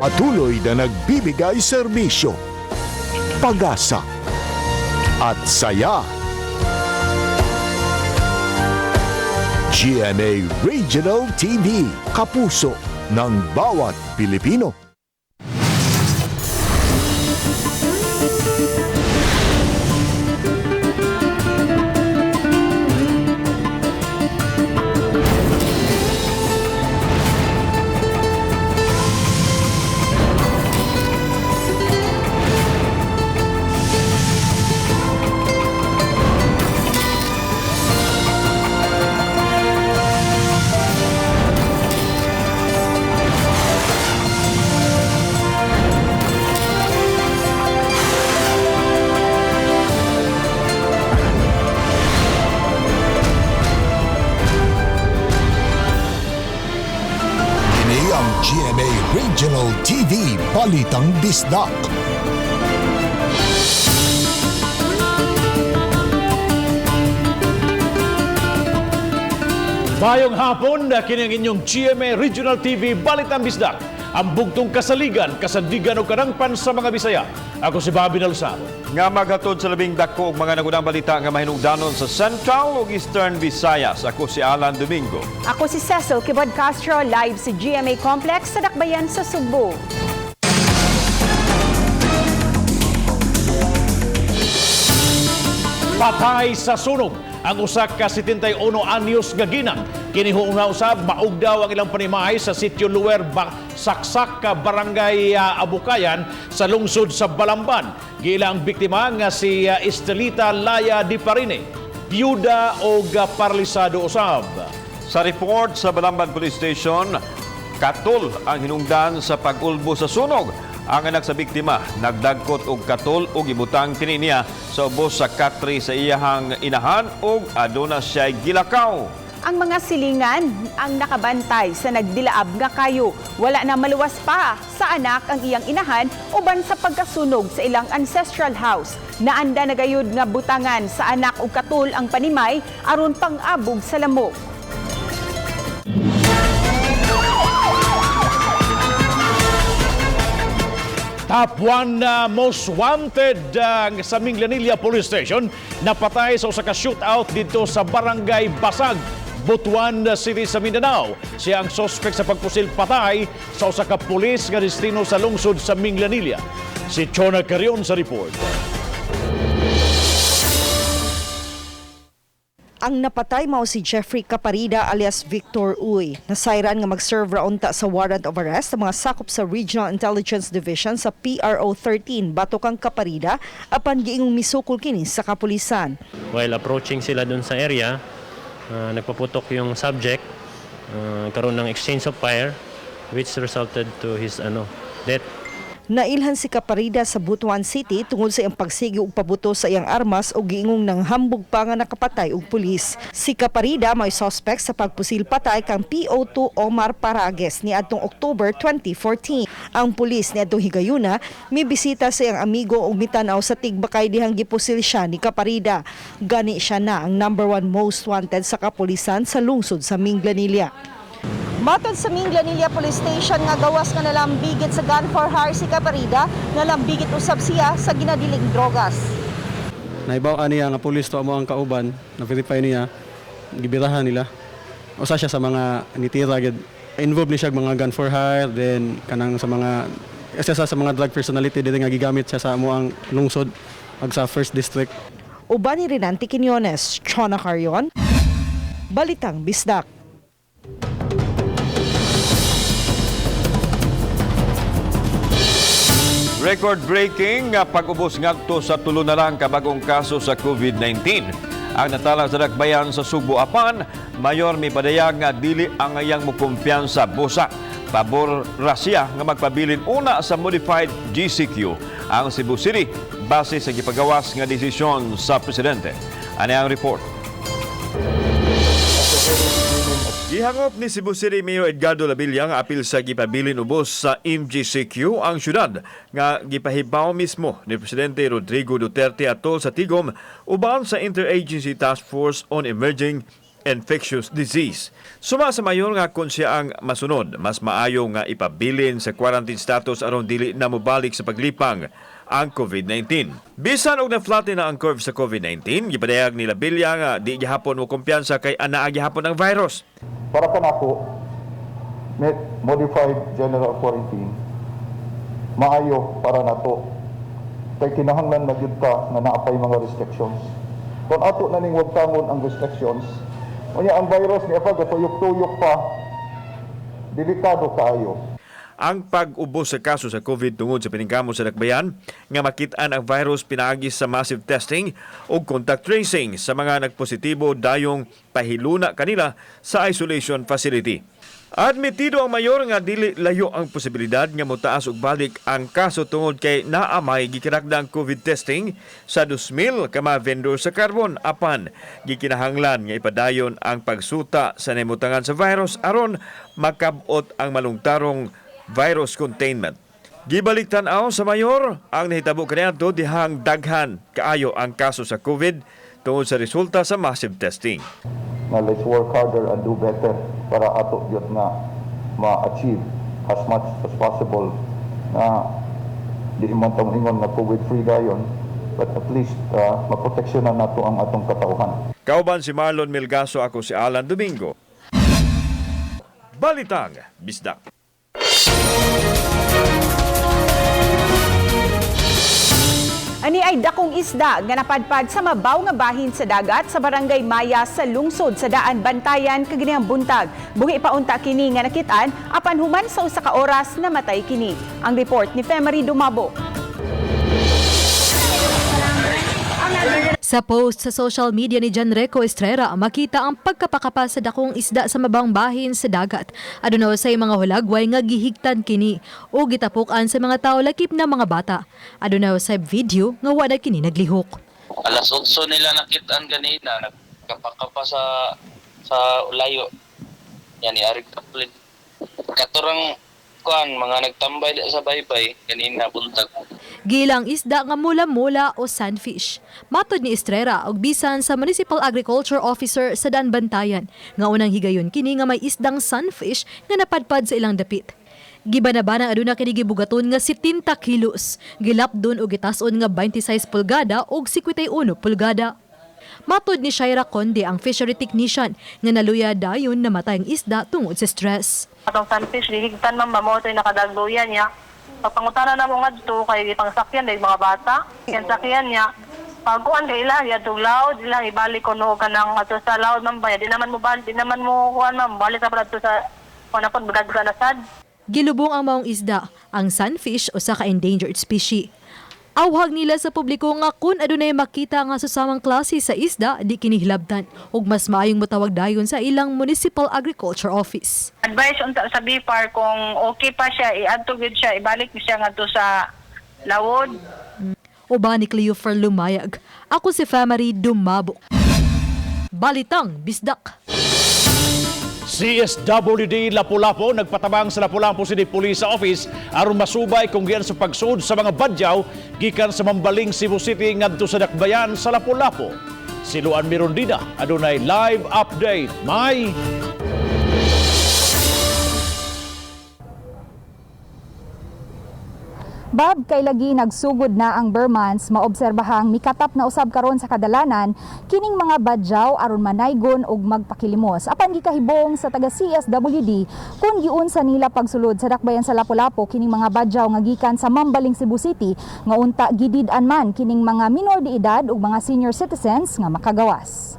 Patuloy na nagbibigay serbisyo, pag-asa at saya. GMA Regional TV, kapuso ng bawat Pilipino. Kini ang GMA Regional TV Balitang Bisdak. Mayong hapon na kini ang inyong GMA Regional TV Balitang Bisdak. Ang bugtong kasaligan, kasandigan o kadangpan sa mga Bisaya. Ako si Bobby Nalsado. Nga maghatod sa labing dako og mga nagunang balita nga mahinungdanon sa Central ug Eastern Visayas. Ako si Alan Domingo. Ako si Cecil Kibod Castro, live sa GMA Complex sa Dakbayan sa Sugbo. Patay sa sunog ang usa ka 71 anyos nga ginang. Kini huong usab maugdaw ang ilang panimahay sa sitio Luwer ba, Saksak ka Barangay Abukayan sa lungsod sa Balamban. Giila ang biktima nga si Estelita Laya Di Parine, biyuda og paralisado usab. Sa report sa Balamban Police Station, katol ang hinungdan sa pag-ulbo sa sunog. Ang anak sa biktima nagdagkot og katol ug ibutang kini niya sa ubos sa katri sa iyahang inahan ug aduna siya gilakaw. Ang mga silingan ang nakabantay sa nagdilaab nga kayo. Wala na maluwas pa sa anak ang iyang inahan uban sa pagkasunog sa ilang ancestral house. Naanda na gayud nga butangan sa anak og katul ang panimay aron pang-abog sa lamok. Top 1 most wanted sa Minglanilla Police Station napatay sa usa ka shootout dito sa Barangay Basag, Butuan City sa Mindanao. Siya ang suspect sa pagpusil patay sa usa ka pulis nga destino sa lungsod sa Minglanilla. Si Chona Carion sa report. Ang napatay mao si Jeffrey Caparida alias Victor Uy. Nasayran nga mag-serve ra unta sa warrant of arrest sa mga sakop sa Regional Intelligence Division sa PRO 13 batok ang Caparida apan giingong misukol kini sa kapulisan. While approaching sila dun sa area, nagpaputok yung subject, karoon ng exchange of fire which resulted to his death. Nailhan si Caparida sa Butuan City tungod sa iyang pagsigi og pabuto sa iyang armas o giingong nang hambog pa nga nakapatay og pulis. Si Caparida may suspect sa pagpusil patay kang PO2 Omar Parages niadtong October 2014. Ang pulis niadtong higayuna mibisita sa iyang amigo ug mitan-aw sa tigbakay dihang gipusil siya ni Caparida. Gani siya na ang number one most wanted sa kapulisan sa lungsod sa Minglanilla. Matod sa Minglanilla Police Station nga gawas nga nalambigit sa gun for hire si Caparida, nalambigit usab siya sa ginadiling drogas. Naibaw ka niya nga pulis to amo ang kauban, na-verify niya, gibirahan nila. Usa siya sa mga nitira gid. Involved ni siya og mga gun for hire, then kanang sa mga isa sa mga drug personality dili nga gigamit siya sa amo ang lungsod ag sa first district. Uban ni Renante Quiñones, Chona Carion, Balitang Bisdak. Record-breaking nga pag-ubos ngadto sa tulo na lang kabagong kaso sa COVID-19. Ang natala sa dakbayan sa Sugbo apan, mayor mipadayag nga dili ang ngayang mukumpiyansa busa. Pabor ra siya nga magpabilin una sa modified GCQ ang Cebu City base sa gipagawas nga desisyon sa presidente. Ani ang report. Gihangop ni Cebu City Mayor Edgardo Labilla nga apil sa gipabilin ubos sa MGCQ ang syudad nga gipahibaw mismo ni Presidente Rodrigo Duterte atol sa Tigom uban sa Interagency Task Force on Emerging infectious disease. Suma sa mayor nga kung siya ang masunod, mas maayo nga ipabilin sa quarantine status aron dili na mobalik sa paglipang ang COVID-19. Bisan og na-flatten na ang curve sa COVID-19, gipadayag nila Bilya nga di gihapon mo kumpiyansa kay anaa gihapon ang virus. Para kanako, modified general quarantine, maayo para nato. Kay kinahanglan na gyud ta nga naa pay mga restrictions. Kung ato na ning wagtangon ang restrictions, unya ang virus niya pa gatuyok-tuyok pa, delikado kaayo. Ang pag-ubos sa kaso sa COVID tungod sa paningkamot sa dakbayan nga makit-an ang virus pinaagi sa massive testing ug contact tracing sa mga nagpositibo dayong pahiluna kanila sa isolation facility. Admitido ang mayor nga dili layo ang posibilidad nga motaas og balik ang kaso tungod kay naa may gikirakdang COVID testing sa 2,000 ka mga vendor sa carbon, apan gikinahanglan nga ipadayon ang pagsuta sa nahimutangan sa virus aron makab-ot ang malungtarong virus containment. Gibalik tan-aw sa mayor ang nahitabo kaniadto dihang daghan kaayo ang kaso sa COVID tungod sa resulta sa massive testing. Na let's work harder and do better para ato gyud nga ma-achieve as much as possible na di man ta moingon nga COVID free dayon, but at least maproteksyonan nato ang atong katawhan. Kauban si Marlon Milgaso, ako si Alan Domingo. Balitang Bisdak. Ani ay dakong isda nga napadpad sa mabaw nga bahin sa dagat sa Barangay Maya sa lungsod sa Daan Bantayan kaganihang buntag. Buhi pa unta kini nga nakitaan apan human sa usa ka oras namatay kini. Ang report ni Femery Dumabo. Sa post sa social media ni Janreco Estrera, makita ang pagkapakapa sa dakong isda sa mabang bahin sa dagat. Aduna sa mga hulagway nga gihigtan kini o gitapukan sa mga tao lakip na mga bata. Aduna sa video nga wala kini naglihok. Alas 8 nila nakitaan ganina, nagkapakapa sa layo. Yan ni Arik Kaplin. Katurang kuan mga nagtambay di sa baybay ganina buntag. Gilang isda nga mula-mula o sandfish. Matod ni Estrera og bisan sa Municipal Agriculture Officer sa Daan Bantayan nga unang higayon kini nga may isdang sunfish nga napadpad sa ilang dapit. Gibanabana aduna kini gibugaton nga 70 kilos, gilapdon og gitas-on nga 26 pulgada og 51 pulgada. Matod ni Shaira Conde, ang fishery technician, nga naluya dayon namatay ang isda tungod sa stress. Atong sunfish gihigtan, ma'am, mao to'y nakadagluyan niya. Pagpangutana na mo ngadto kay ipangsakyan dahil mga bata. Yan sakyan niya. Pagkuan kay ila ya loud ila ibalik ko no kanang ato sa loud, ma'am, ba di naman mo bal di naman mo kuan, ma'am, balik sa adto sa kuan apod bagag na sad. Gilubong ang maong isda, ang sunfish, usa ka endangered species. Awhag nila sa publiko nga kung adunay makita nga susamang klase sa isda, di kini hilabtan ug mas maayong motawag dayon sa ilang Municipal Agriculture Office. Advice unta sa BFAR, kung okay pa siya, iadto gyud siya, ibalik siya ngadto sa lawod. Uban ni Cleofer Lumayag. Ako si Famary Dumabo. Balitang Bisdak. CSWD Lapu-Lapu nagpatabang sa Lapu-Lapu City Police Office aron masubay kung gian sa pagsud sa mga badyaw gikan sa Mambaling, Cebu City ngadto sa dakbayan sa Lapu-Lapu. Si Luan Mirondina adunay live update. May Bob, kay lagi nagsugod na ang ber months, maobserbahang mikatap na usab karon sa kadalanan kining mga badyaw aron manaygon og magpakilimos. Apan gikahibong sa taga CSWD kung giunsa nila pagsulod sa dakbayan sa Lapu-Lapu kining mga badyaw nga gikan sa Mambaling, Cebu City, nga unta gidid-an man kining mga minor de edad ug mga senior citizens nga makagawas.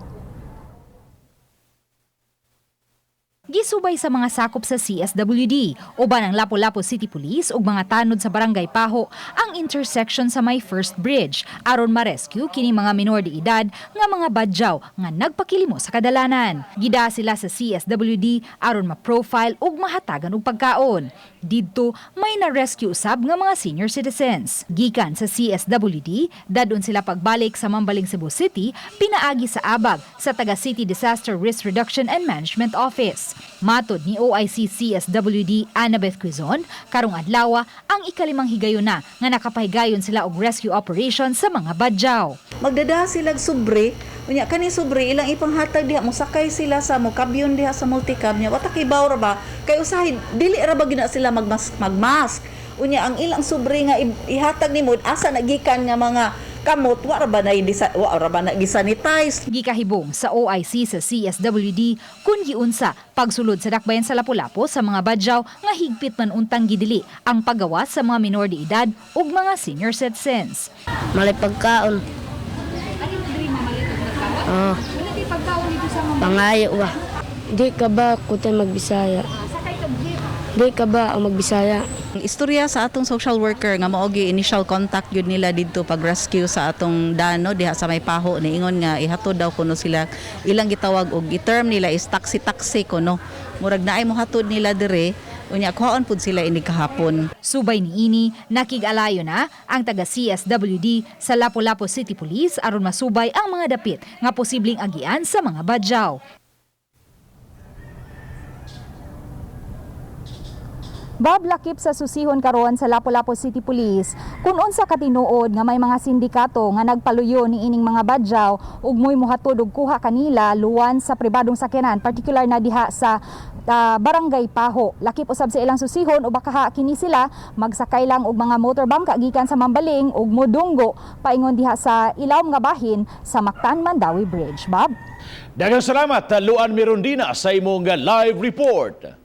Gisubay sa mga sakop sa CSWD, uban ang Lapu-Lapu City Police ug mga tanod sa Barangay Paho ang intersection sa may First Bridge aron ma-rescue kini mga minor de edad nga mga badyaw nga nagpakilimo sa kadalanan. Gida sila sa CSWD aron ma-profile ug mahatagan og pagkaon. Didto may na-rescue usab nga mga senior citizens. Gikan sa CSWD, dadon sila pagbalik sa Mambaling, Cebu City, pinaagi sa abag sa taga City Disaster Risk Reduction and Management Office. Matod ni OIC CSWD Annabeth Quizon, karong adlaw ang ikalimang higayon na nga nakapahigayon sila og rescue operation sa mga badyaw. Magdada sila sobre, unya kani sobre ilang ipanghatag diha, mosakay sila sa mokabyon diha sa multicab niya, wa ta kibaw ra ba kay usahay dili ra ba gina sila magmask magmask. Unya ang ilang sobre nga ihatag nimo, asa na gikan nga mga kamot, wa ra ba na wa ra ba na gisanitize? Gikahibong sa OIC sa CSWD kung giunsa pagsulod sa dakbayan sa Lapu-Lapu sa mga badyaw nga higpit man untang gidili ang paggawas sa mga minor de edad ug mga senior citizens. Malay pagkaon. Oh. Pangayo ba? Di ka ba kutay magbisaya? Di ka ba ang magbisaya? Ang istorya sa atong social worker nga mao gi initial contact yun nila didto pag rescue sa atong dano diha sa may Paho, niingon nga ihatod daw kuno sila, ilang gitawag og gi-term nila is taxi taxi kuno, murag naay mohatod nila dire, unya kuhaon pud sila inig kahapon. Subay niini, nakig-alayo na ang taga CSWD sa Lapu-Lapu City Police aron masubay ang mga dapit nga posibleng agian sa mga badyaw. Bob, lakip sa susihon karon sa Lapu-Lapu City Police kung unsa katinuod nga may mga sindikato nga nagpaluyo ni ining mga badyaw ug moy mohatod og kuha kanila luwan sa pribadong sakyanan, partikular na diha sa Barangay Paho. Lakip usab sa ilang susihon o baka kini sila magsakay lang og mga motor bangka gikan sa Mambaling ug modunggo paingon diha sa ilawom nga bahin sa Mactan Mandaue Bridge. Bob. Daghang salamat, Luan Mirondina, sa imong live report.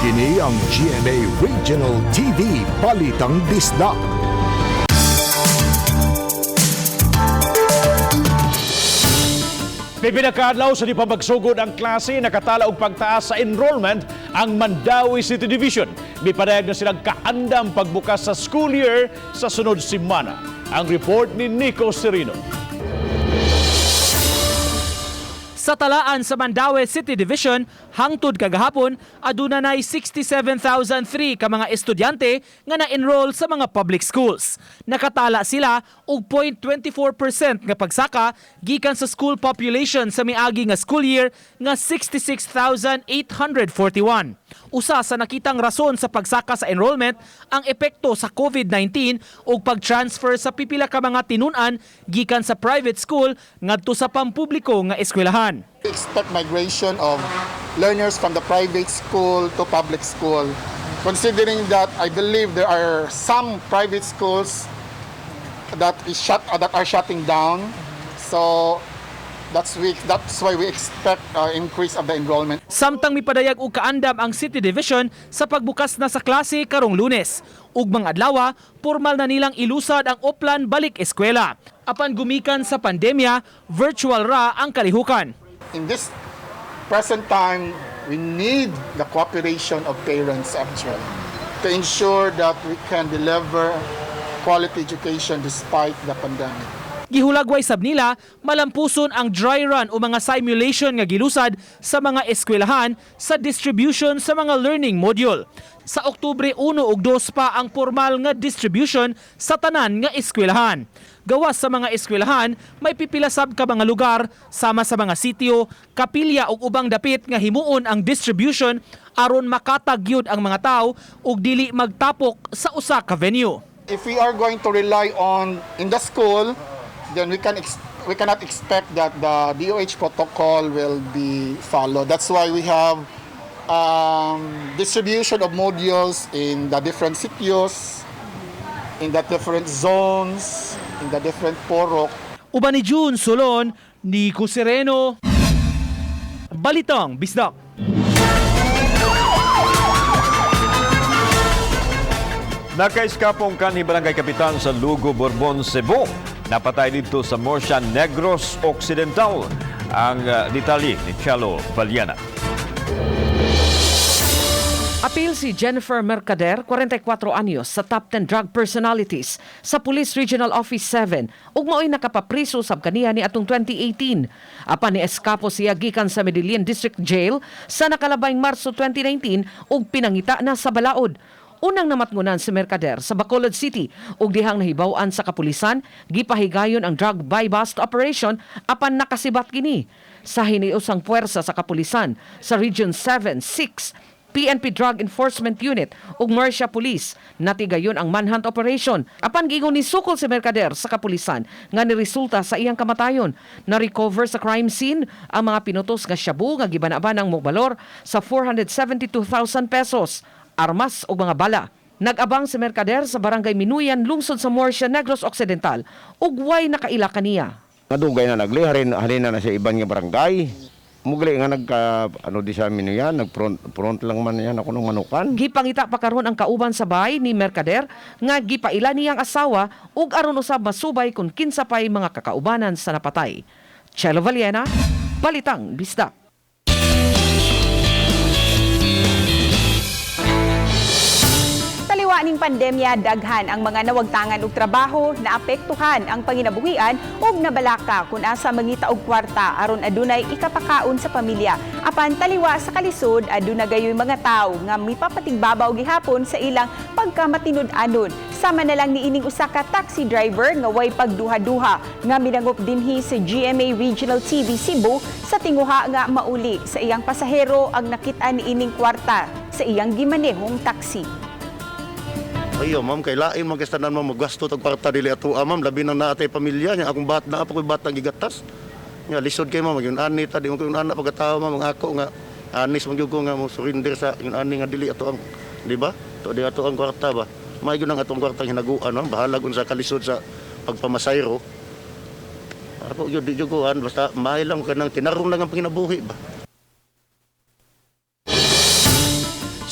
Kini ang GMA Regional TV Balitang Bisdak. Pipila ka adlaw sa di pa magsugod ang klase, nakatala og pagtaas sa enrollment ang Mandaue City Division. Mipadayag na silang kaandam pagbukas sa school year sa sunod semana. Ang report ni Nico Serino. Sa talaan sa Mandaue City Division, hangtod kagahapon, aduna nay 67,003 ka mga estudyante nga na-enroll sa mga public schools. Nakatala sila og 0.24% nga pagsaka gikan sa school population sa miagi nga school year nga 66,841. Usa sa nakitang rason sa pagsaka sa enrollment ang epekto sa COVID-19 ug pag-transfer sa pipila ka mga tinun-an gikan sa private school ngadto sa pampubliko nga eskwelahan. We expect migration of learners from the private school to public school. Considering that I believe there are some private schools that are shutting down, so that's why we expect increase of the enrollment. Samtang mipadayag og kaandam ang City Division sa pagbukas na sa klase karong Lunes. Ugmang adlaw, formal na nilang ilusad ang Oplan Balik Eskwela. Apan gumikan sa pandemya, virtual ra ang kalihukan. In this present time, we need the cooperation of parents actually to ensure that we can deliver quality education despite the pandemic. Gihulagway sab nila malampuson ang dry run o mga simulation nga gilusad sa mga eskwelahan sa distribution sa mga learning module. Sa Oktubre 1 ug 2 pa ang formal nga distribution sa tanan nga eskwelahan. Gawas sa mga eskwelahan, may pipila sab ka mga lugar sama sa mga sitio, kapilya ug ubang dapit nga himuon ang distribution aron makatag gyud ang mga tawo ug dili magtapok sa usa ka venue. If we are going to rely on in the school, then we cannot expect that the DOH protocol will be followed. That's why we have distribution of modules in the different sitios, in the different zones, in the different porok. Uban ni June Solon, Nico Sereno, Balitang Bisdak. Nakaiskapong kanhi barangay kapitan sa Lugo, Borbon, Cebu. Napatay dito sa Murcia, Negros Occidental. Ang detalye ni Chalo Valiana. Apil si Jennifer Mercader, 44 anyos, sa top 10 drug personalities sa Police Regional Office 7 ug mao'y nakapapriso sab kaniya ni atong 2018. Apan ni eskapo siya gikan sa Medellin District Jail sa nakalabayng Marso 2019 ug pinangita na sa balaod. Unang namatngunan si Mercader sa Bacolod City ug dihang nahibaw-an sa kapulisan, gipahigayon ang drug buy bust operation apan nakasibat kini. Sa hiniusang puwersa sa kapulisan sa Region 7, 6, PNP Drug Enforcement Unit ug Murcia Police, natigayon ang manhunt operation. Apan giingon ni sukol si Mercader sa kapulisan nga niresulta sa iyang kamatayon. Na-recover sa crime scene ang mga pinutos nga shabu nga gibana-banang mobalor sa 472,000 pesos, armas ug mga bala. Nag-abang si Mercader sa Barangay Minuyan, lungsod sa Murcia, Negros Occidental, ug way nakaila kaniya. Madugay na nagli, halin na sa iban nga barangay. Mugli nga nagka, ano di sa amin yan, nag-front front lang man yan ako ng manukan. Gipangita pa karon ang kauban sa bahay ni Mercader nga gipaila niyang asawa ug aron usab masubay kung kinsa pay mga kakaubanan sa napatay. Chelo Valiena, Balitang Bisdak. Taliwa ning pandemya, daghan ang mga nawagtangan og trabaho, naapektuhan ang panginabuhian ug nabalaka kung asa mangita og kwarta aron adunay ikapakaon sa pamilya. Apan taliwa sa kalisod, aduna gayoy mga tawo nga mipapatigbabaw gihapon sa ilang pagkamatinud-anon. Sama na lang niining usa ka taxi driver nga way pagduha-duha nga minangop dinhi sa GMA Regional TV Cebu sa tinguha nga mauli sa iyang pasahero ang nakit-an niining kwarta sa iyang gimanehong taxi. Ayo ma'am, kay lain man kay tanan ma'am maggasto tag kwarta dili ato ma'am, labi nang naatay pamilya niya akong bat na pa koy batang gigatas. Nga lisod kay ma'am, yun ani ta di mo ko anak pagkatao ma'am, ang ako nga anis man gyud ko nga mo surrender sa yun ani nga dili ato ang, di ba? To di ato ang kwarta ba. May gyud ang atong kwarta hinaguan ma'am, bahalag unsa kalisod sa pagpamasayro. Ako gyud di gyud ko an basta maayo lang kanang tinarong lang ang panginabuhi ba.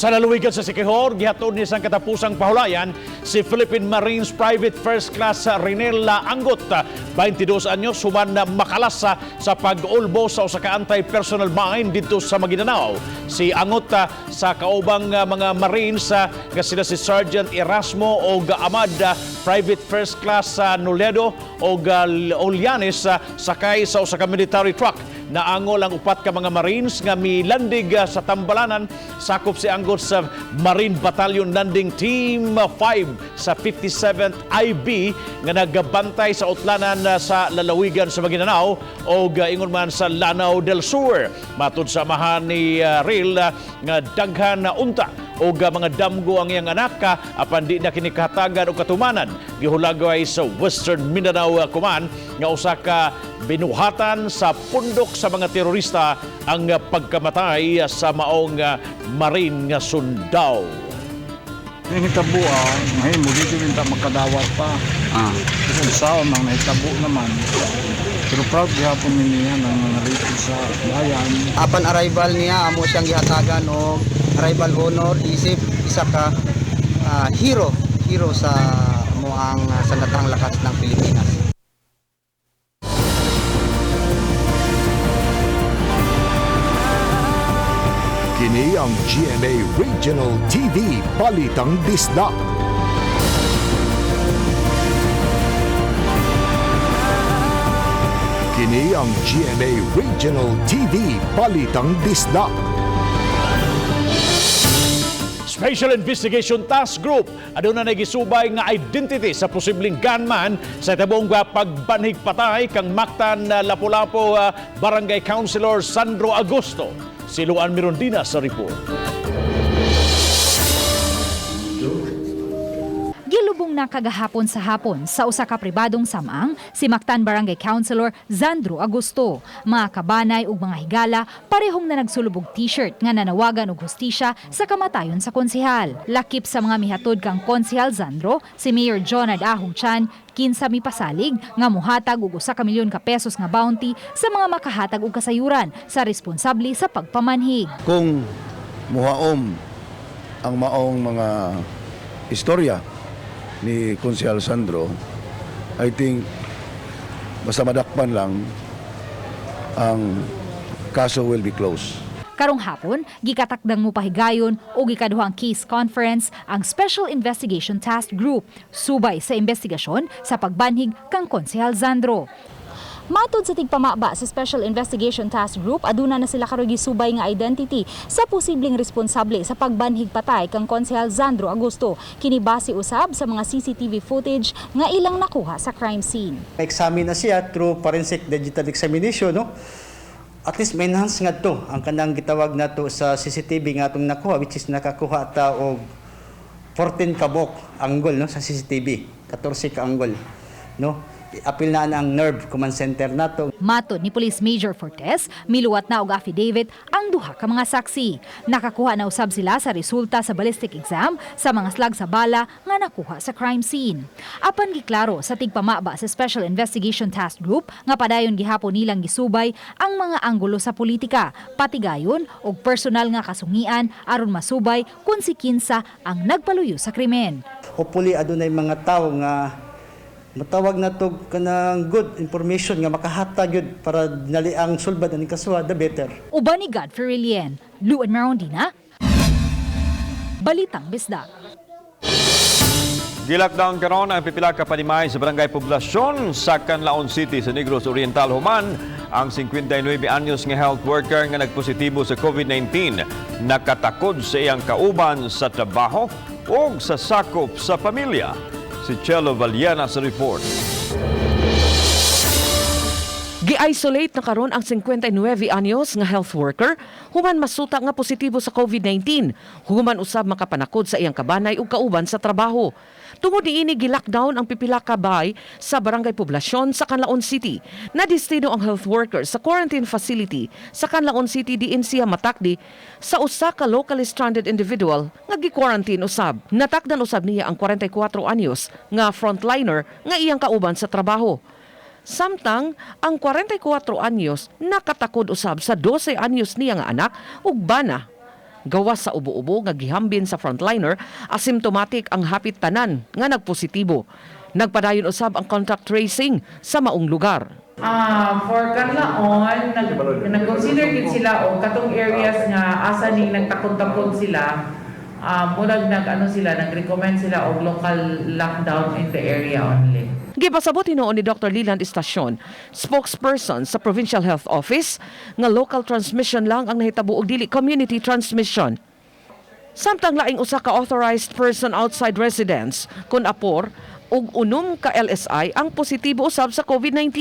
Sa lalawigan sa Siquijor, gihatod ni sang katapusang pahulayan si Philippine Marines Private First Class Rinella Anggot, 22 anyos, human na makalas sa pag-ulbo sa usa ka anti-personal mine didto sa Maguindanao. Si Angot sa kaubang mga Marines nga sila si Sergeant Erasmo og Amad, Private First Class Noledo og Olianes, sakay sa usa ka military truck. Naangol ang upat ka mga Marines nga milandig sa Tambalanan. Sakop si Anggot sa Marine Battalion Landing Team 5 sa 57th IB nga nagabantay sa utlanan sa lalawigan sa Maguindanao o ingon man sa Lanao del Sur. Matud sa amahan ni Ril nga daghan na unta og mga damgo ang iyang anak apan di na kini kahatagan o katumanan. Gihulagway sa Western Mindanao Command nga usa ka binuhatan sa pundok sa mga terorista ang pagkamatay sa maong Marine nga sundao. Yung hitabo mahimo dito rin ta makadawat pa. Kasi sa mang nahitabo naman. Pero proud gihapon ni niya nang nalipod sa bayan. Apan arrival niya, amo siyang gihatagan og arrival honor isip isa ka hero hero sa mo ang sandatahang lakas ng Pilipinas. Kini ang GMA Regional TV Balitang Bisdak. Kini ang GMA Regional TV Balitang Bisdak. Special Investigation Task Group aduna na gisubay nga identity sa posibleng gunman sa tabong pagbanhig patay kang Mactan Lapu-Lapu Barangay Councilor Sandro Agosto. Si Luan Mirondina sa report. Gilubong na kagahapon sa hapon sa usa ka pribadong samang si Mactan Barangay Councilor Zandro Agosto. Mga kabanay ug mga higala parehong na nagsulubog t-shirt nga nanawagan og hustisya sa kamatayon sa konsehal. Lakip sa mga mihatod kang Konsehal Zandro si Mayor Jonard Ahong Chan, kinsa mipasalig nga muhatag og 1 ka milyon ka pesos nga bounty sa mga makahatag og kasayuran sa responsable sa pagpamanhig. Kung muhaom ang maong mga istorya ni Konsehal Sandro, I think basta madakpan lang ang kaso will be closed. Karong hapon, gikatakdang mopahigayon og ikaduhang case conference ang Special Investigation Task Group subay sa investigasyon sa pagbanhig kang Konsehal Zandro. Matod sa tigpamaba sa Special Investigation Task Group, aduna na sila karon gisubay nga identity sa posibleng responsable sa pagbanhig patay kang Konsehal Zandro Agosto. Kini base usab sa mga CCTV footage nga ilang nakuha sa crime scene. Examine na siya through forensic digital examination, no? At least may enhance nga to ang kanang gitawag nato sa CCTV nga atong nakuha, which is nakakuha ta og 14 kabok angle, no, sa CCTV, 14 ka angle, no? Apil na ang nerve command center nato. Matod ni Police Major Fortes, miluwat na og affidavit ang duha ka mga saksi. Nakakuha na usab sila sa resulta sa ballistic exam sa mga slag sa bala nga nakuha sa crime scene. Apan giklaro sa tigpamaba sa Special Investigation Task Group nga padayon gihapon nilang gisubay ang mga anggulo sa politika, patigayon og personal nga kasungian aron masubay kung si kinsa ang nagpaluyo sa krimen. Hopefully adunay mga tawo nga matawag na to kanang good information nga makahatag yun para nali ang sulbad ani kasuha, the better. Uban ni Godfrey Relien, Luan Marondina, Balitang Bisdak. Gilockdown karon ang pipila ka panimay sa Barangay Poblasyon sa Canlaon City sa Negros Oriental human ang 59 anyos nga health worker nga nagpositibo sa COVID-19 nakatakod sa iyang kauban sa trabaho o sa sakop sa pamilya. Si Chelo Valiana sa report. Gi-isolate na karon ang 59 anyos nga health worker human masuta nga positibo sa COVID-19, human usab makapanakod sa iyang kabanay ug kauban sa trabaho. Tungod niini, gi-lockdown ang pipila ka balay sa Barangay Poblasyon sa Canlaon City. Nadestino ang health worker sa quarantine facility sa Canlaon City diin siya matakdi sa usa ka locally stranded individual nga gi-quarantine usab. Natakdan usab niya ang 44 anyos nga frontliner nga iyang kauban sa trabaho. Samtang ang 44 anyos nakatakod usab sa 12 anyos niya nga anak ug bana. Gawas sa ubo-ubo nga gihambin sa frontliner, asymptomatic ang hapit tanan nga nagpositibo. Nagpadayon usab ang contact tracing sa maong lugar. For Canlaon, nag-consider gid sila og katong areas nga asa ning nagtakod-takod sila, murag nag ano sila, nag-recommend sila og local lockdown in the area only. Gipasabot hinuon ni Dr. Leland Estacion, spokesperson sa Provincial Health Office, nga local transmission lang ang nahitabo og dili community transmission. Samtang laing usa ka authorized person outside residence kun apor ug 6 ka LSI ang positibo usab sa COVID-19.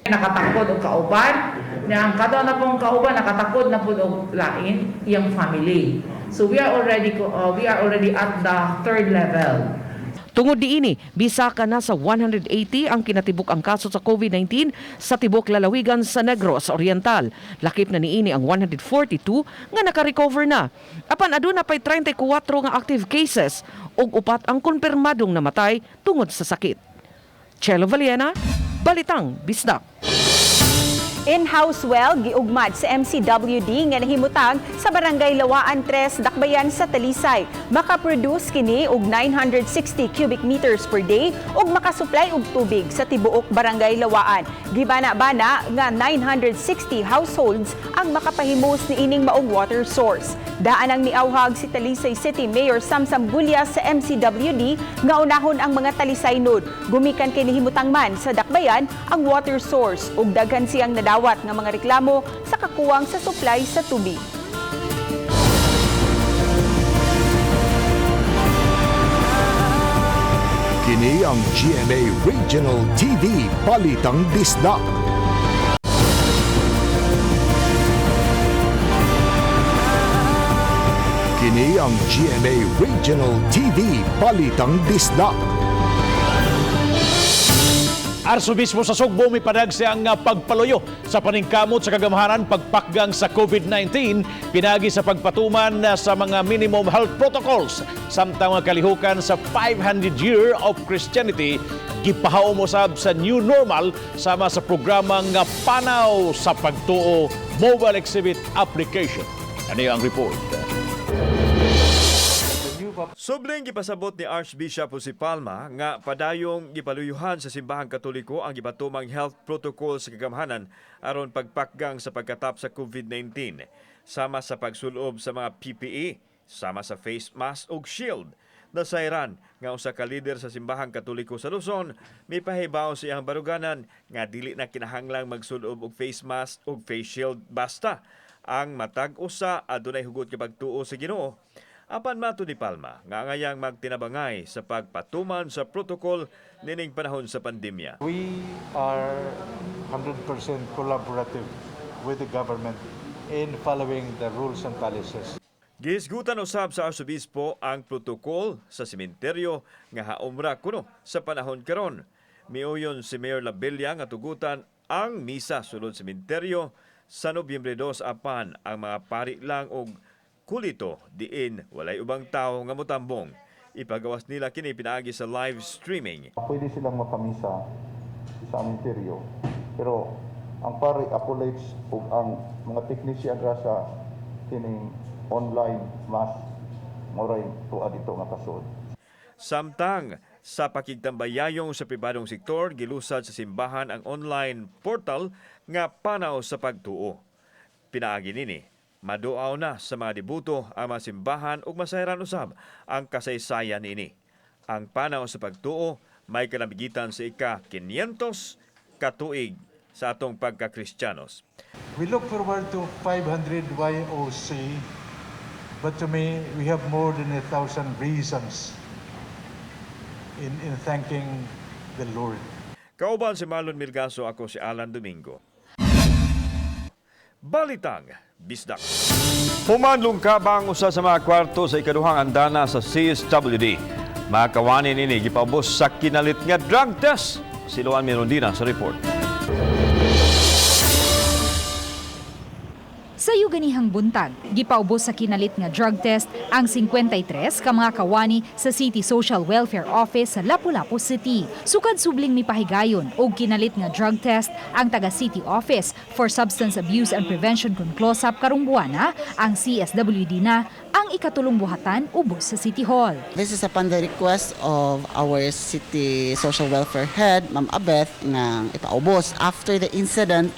Nakatakod og kauban, na ang kada na pong kauban nakatakod na pud og lain iyang family. So we are already at the third level. Tungod niini, bisaka na sa 180 ang kinatibuk ang kaso sa COVID-19 sa tibok lalawigan sa Negros Oriental. Lakip na niini ang 142 nga naka-recover na. Apan aduna pay 34 nga active cases ug 4 ang kumpirmadong namatay tungod sa sakit. Chelo Valiena, Balitang Bisdak. In-house well giugmad sa MCWD nga nahimutang sa Barangay Lawaan 3, Dakbayan sa Talisay. Makaproduce kini og 960 cubic meters per day ug makasupply og tubig sa tibuok Barangay Lawaan. Gibana-bana nga 960 households ang makapahimos niining maong water source. Daan ang niawhag si Talisay City Mayor Samsam Gulya sa MCWD nga unahon ang mga Talisaynon. Gumikan kay nihimutang man sa Dakbayan ang water source ug daghan siyang nadawat nga mga reklamo sa kakuwang sa supply sa tubig. Kini ang GMA Regional TV Balitang Bisdak. Kini ang GMA Regional TV Balitang Bisdak. Arsobispo sa Sugbo mipadag siyang pagpaluyo sa paningkamot sa kagamhanan pagpakgang sa COVID-19 pinagi sa pagpatuman sa mga minimum health protocols, samtang mga kalihukan sa 500 year of Christianity gipahaom usab sa new normal sama sa programang Panaw sa Pagtuo mobile exhibit application. Ano ang report? Subling gipasabot ni Archbishop Jose Palma nga padayong gipaluyuhan sa Simbahang Katoliko ang gibatumang health protocol sa kagamhanan aron pagpakgang sa pagkatap sa COVID-19 sama sa pagsulob sa mga PPE, sama sa face mask ug shield. Nasayran nga usa ka lider sa simbahang Katoliko sa Luzon mipahibaw sa iyang baruganan nga dili na kinahanglang magsulob og face mask ug face shield basta ang matag usa adunay hugot nga pagtuo sa Ginoo. Apan matud ni Palma nga angayang magtinabangay sa pagpatuman sa protocol nining panahon sa pandemya. We are 100% collaborative with the government in following the rules and policies. Gihisgutan usab sa Arsobispo ang protokol sa sementeryo nga haomra kuno sa panahon karon. Miuyon si Mayor Labella nga tugutan ang misa sulod sementeryo sa Nobyembre 2, apan ang mga pari lang og kulito diin walay ubang tawo nga motambong. Ipagawas nila kini pinaagi sa live streaming. Pwede silang mapamisa sa sementeryo. Pero ang pari, acolytes ug ang mga technician ra sa kining online mass mao ray tuwa dito nga kasud. Samtang sa pakigtambayayong sa pribadong sektor, gilusad sa simbahan ang online portal nga panaw sa pagtuo. Pinaagi nini, maduaw na sa mga debuto ang mga simbahan ug masayran usab ang kasaysayan niini. Ang panaw sa pagtuo may kanamigitan sa ika-500 katuig sa atong pagka-Kristiyanos. We look forward to 500 YOC, but to me, we have more than 1,000 reasons in thanking the Lord. Kauban si Marlon Milgaso, ako si Alan Domingo. Balitang Bisdak. Human lungkab ang usa sa mga kwarto sa ikaduhang andana sa CSWD. Mga kawani nini gipaubos sa kinalit nga drug test. Si Luan Mirondina sa report. Sa yuganihang buntag, gipaubos sa kinalit nga drug test ang 53 ka mga kawani sa City Social Welfare Office sa Lapu-Lapu City. Sukad subling mipahigayon og kinalit nga drug test ang taga City Office for Substance Abuse and Prevention kun CLOSAP karong buwana, ang CSWD na ang ikatulong buhatan ubos sa City Hall. This is upon the request of our city social welfare head, Ma'am Abeth, nga ipaubos after the incident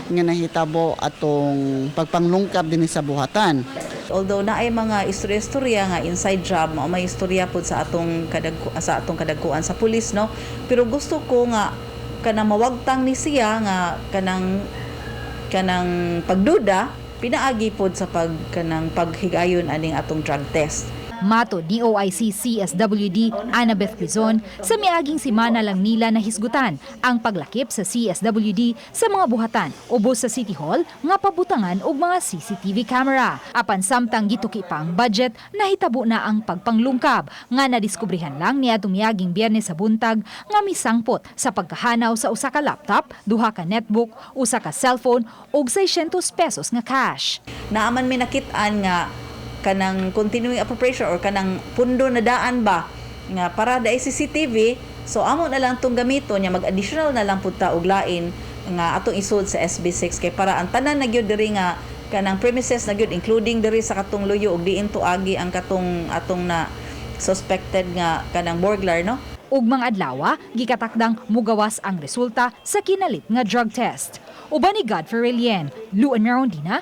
nga nahitabo atong pagpanglungkab din sa buhatan. Although naay mga istorya-istorya nga inside job, mao may istorya pud sa atong kadagkuan sa pulis, no, pero gusto ko nga kanang mawagtang ni siya nga kanang kanang pagduda pinaagi pod sa pag kanang paghigayon aning atong drug test. Matod ni OIC CSWD Annabeth Quizon, sa miaging simana lang nila nahisgutan ang paglakip sa CSWD sa mga buhatan ubos sa City Hall nga pabutangan og mga CCTV camera. Apan samtang gituki pa ang budget, nahitabo na ang pagpanglungkab nga nadiskubrihan lang niadtong miaging Biyernes sa buntag nga misangpot sa pagkahanaw sa usa ka laptop, duha ka netbook, usa ka cellphone ug 600 pesos nga cash. Naaman mi nakit-an nga kanang continuing appropriation or kanang pundo na daan ba nga para da CCTV, so amo na lang tong gamiton niya, mag-additional na lang pud ta og lain nga atong isud sa SB6 kay para ang tanan na gyud diri nga kanang premises na gyud, including diri sa katong luyo ug diin tuagi ang katong atong na suspected nga kanang burglar, no. Ug mga adlawa, gikatakdang mugawas ang resulta sa kinalit nga drug test. Uban ni Godfrey Relien, Luan Merondina,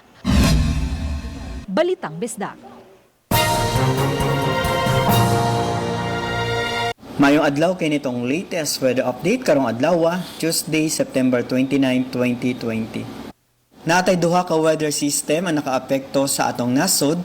Balitang Bisdak. Mayong adlaw kay nitong latest weather update karong adlaw, Tuesday, September 29, 2020. Natay duha ka weather system ang nakaapekto sa atong nasod.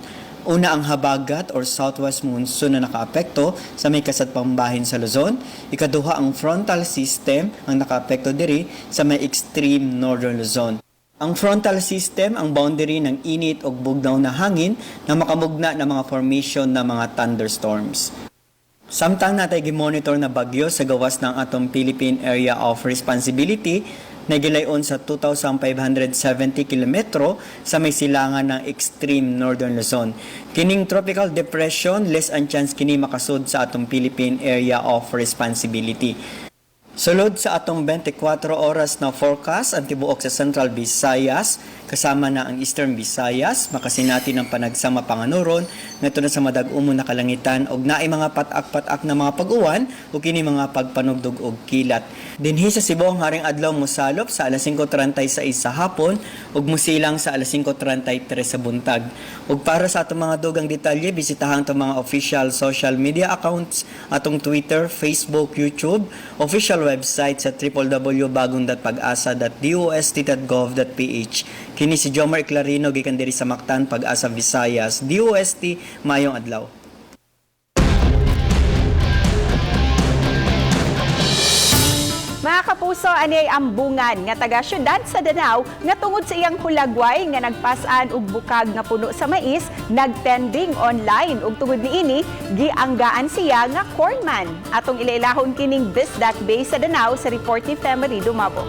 Una, ang habagat or southwest monsoon na nakaapekto sa may kasadpang bahin sa Luzon. Ikaduha, ang frontal system ang nakaapekto diri sa may extreme northern Luzon. Ang frontal system ang boundary ng init ug bugnaw na hangin na makamugna ng mga formation ng mga thunderstorms. Samtang natay gimonitor na bagyo sa gawas ng atong Philippine Area of Responsibility na gilayon sa 2,570 kilometro sa may silangan ng extreme northern Luzon. Kining tropical depression, less ang chance kini makasud sa atong Philippine Area of Responsibility. Sulod sa atong 24 oras na forecast, ang tibuok sa Central Visayas, Kasama na ang Eastern Visayas, makasinati ng panagsama panganuron ngadto na sa madag-umon na kalangitan og naay mga patak-patak na mga pag-uwan ug kini mga pagpanugdog og kilat. Dinhi sa Cebu, ang haring adlaw mosalop sa alas 5:36 sa hapon ug musilang sa alas 5:33 sa buntag. Ug para sa atong mga dugang detalye, bisitahan atong mga official social media accounts, atong Twitter, Facebook, YouTube, official website sa www.bagong.pagasa.dost.gov.ph. Kini si Jomar Clarino gikan diri sa Mactan, Pag-asa Visayas, DOST, maayong adlaw. Mga kapuso, ani ay ambungan nga taga syudad sa Danao nga tungod sa iyang hulagway nga nagpas-an og bukag nga puno sa mais, nagtending online ug tungod niini gianggaan siya nga cornman. Atong ilailahon kining Bisdak Bay sa Danao sa report ni Femery Dumabo.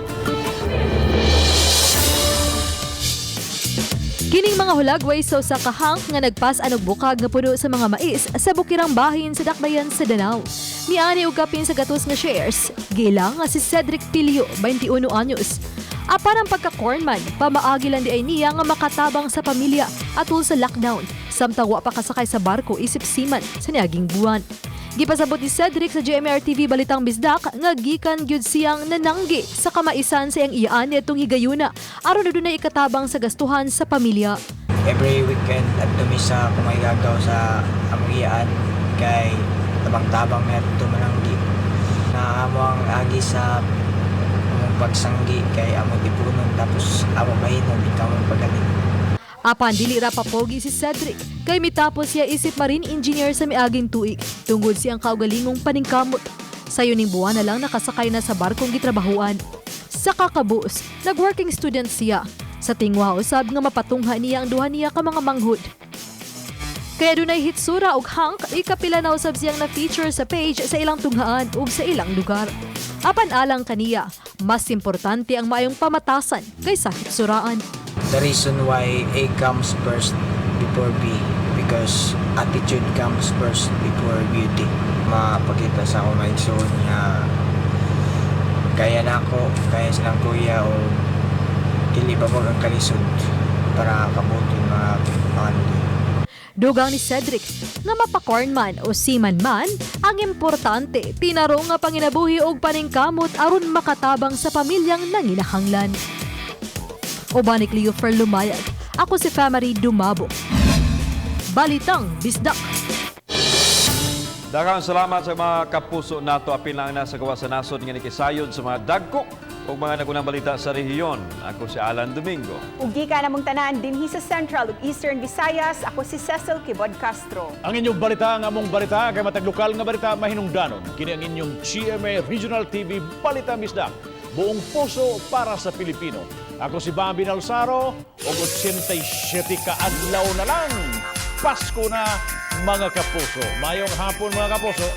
Kining mga hulagway sa usa ka hangk nga nagpas-an og bukag nga puno sa mga mais sa bukirang bahin sa Dakbayan sa Danao. Miani og kapin sa gatos nga shares, gilang nga si Cedric Pilio, 21 anyos. Apan ang pagka-cornman, pamaagi lang di ay niya nga makatabang sa pamilya atul sa lockdown, samtang wa pa kasakay sa barko isip seaman sa niaging buwan. Gipasabot ni Cedric sa GMR TV Balitang Bisdak nga gikan gyud siyang nananggi sa kamaisan sa iyang iyaan niadtong higayuna aron adunay ikatabang sa gastuhan sa pamilya. Every weekend at mi sa kumaygagaw sa among iyaan kay tabang-tabang mi adto mananggi na amo ang agi sa among pagsanggi kay amo tipunon, tapos amo mahinom ikaw ang pagaling. Apan dili ra papogi si Cedric kay mitapos siya isip marine engineer sa miaging tuig tungod siyang kaugalingong paningkamot. Sayo ning buwan na lang nakasakay na sa barkong gitrabahuan. Sa kakabuos, nag-working student siya. Sa tingwa usab nga mapatungha niya ang duha niya ka mga manghud. Kaya dunay hitsura og hangk, ikapila na usab siyang na-feature sa page sa ilang tunghaan ug sa ilang lugar. Apan alang kaniya, mas importante ang maayong pamatasan kaysa hitsuraan. The reason why A comes first before B, because attitude comes first before beauty. Mapakita sa akong maigsoon nga kaya na ako, kaya silang kuya, o dili ba ang kalisod para kabuton mga pangandoy. Dugang ni Cedric nga mapakornman o seaman man, ang importante tinarong nga panginabuhi og paningkamot aron makatabang sa pamilyang nanginahanglan. Uban ni Cleo Lumayag, ako si Famary Dumabo. Balitang Bisdak. Daghang salamat sa mga kapuso nato, apil na sa gawas sa nasod nga nikisayod sa mga dagko ug mga nagunang balita sa rehiyon. Ako si Alan Domingo. Ug gikan namong tanan dinhi sa Central ug Eastern Visayas, ako si Cecil Kibod Castro. Ang inyong balita, ang among balita, kay matag lokal nga balita mahinungdanon. Kini ang inyong GMA Regional TV Balita Bisdak. Buong puso para sa Pilipino. Ako si Bambi Nalsaro, og 87 ka adlaw na lang. Pasko na, mga kapuso. Mayong hapon, mga kapuso.